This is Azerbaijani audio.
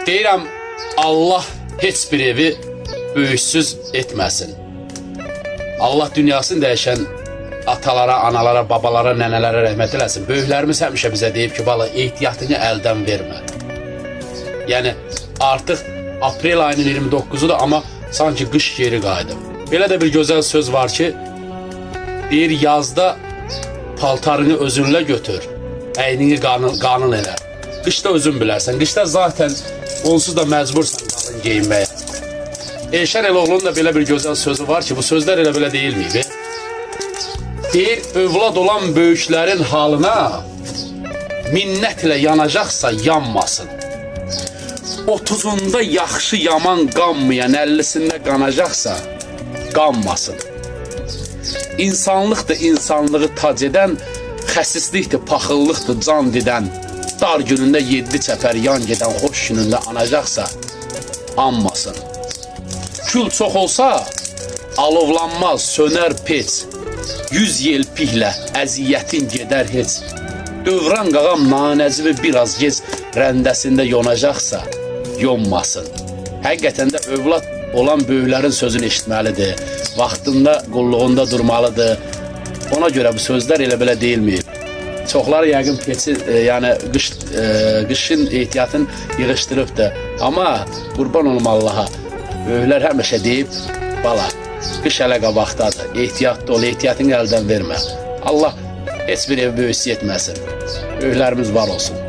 Deyirəm, Allah heç bir evi böyüksüz etməsin. Allah dünyasını dəyişən atalara, analara, babalara, nənələrə rəhmət eləsin. Böyüklərimiz həmişə bizə deyib ki, bala, ehtiyatını əldən vermə. Yəni artıq aprel ayının 29-udur, amma sanki qış geri qayıdıb. Belə də bir gözəl söz var ki, deyir yazda paltarını özünlə götür, əynini qalın elə. Qışda özün bilərsən. Qışda zaten onsuz da məcbursan qalın geyinməyə. Elşən Eloğlu'nun da belə bir gözəl sözü var ki, bu sözlər elə belə deyilməyib. Deyir, övlad olan böyüklərin halına minnətlə yanacaqsa yanmasın. 30-unda yaxşı yaman qanmayan 50-sində qanacaqsa qanmasın. İnsanlıqdır insanlığı tac edən, xəsislikdir, paxıllıqdır can didən. Dar günündə 7 çəpər yan gedən, xoş günündə anacaqsa anmasın. Kül çox olsa alovlanmaz, sönər pec. 100 yelpiklə əziyyətin gedər heç. Dövran qağam nanəzivi biraz gec rəndəsində yonacaqsa yonmasın. Həqiqətən də övlad olan böyüklərin sözünü eşitməlidir. Vaxtında qulluğunda durmalıdır. Ona görə bu sözlər elə belə deyilməyib. Çoxları yəqin peçi, yəni qış qışın ehtiyatını yığışdırıbdı. Amma qurban olum Allaha. Böyüklər həmişə deyib, bala, qış hələ qabaqdadır. Ehtiyatlı ol, ehtiyatını əldən vermə. Allah heç bir ev böyüsü etməsin. Böyüklərimiz var olsun.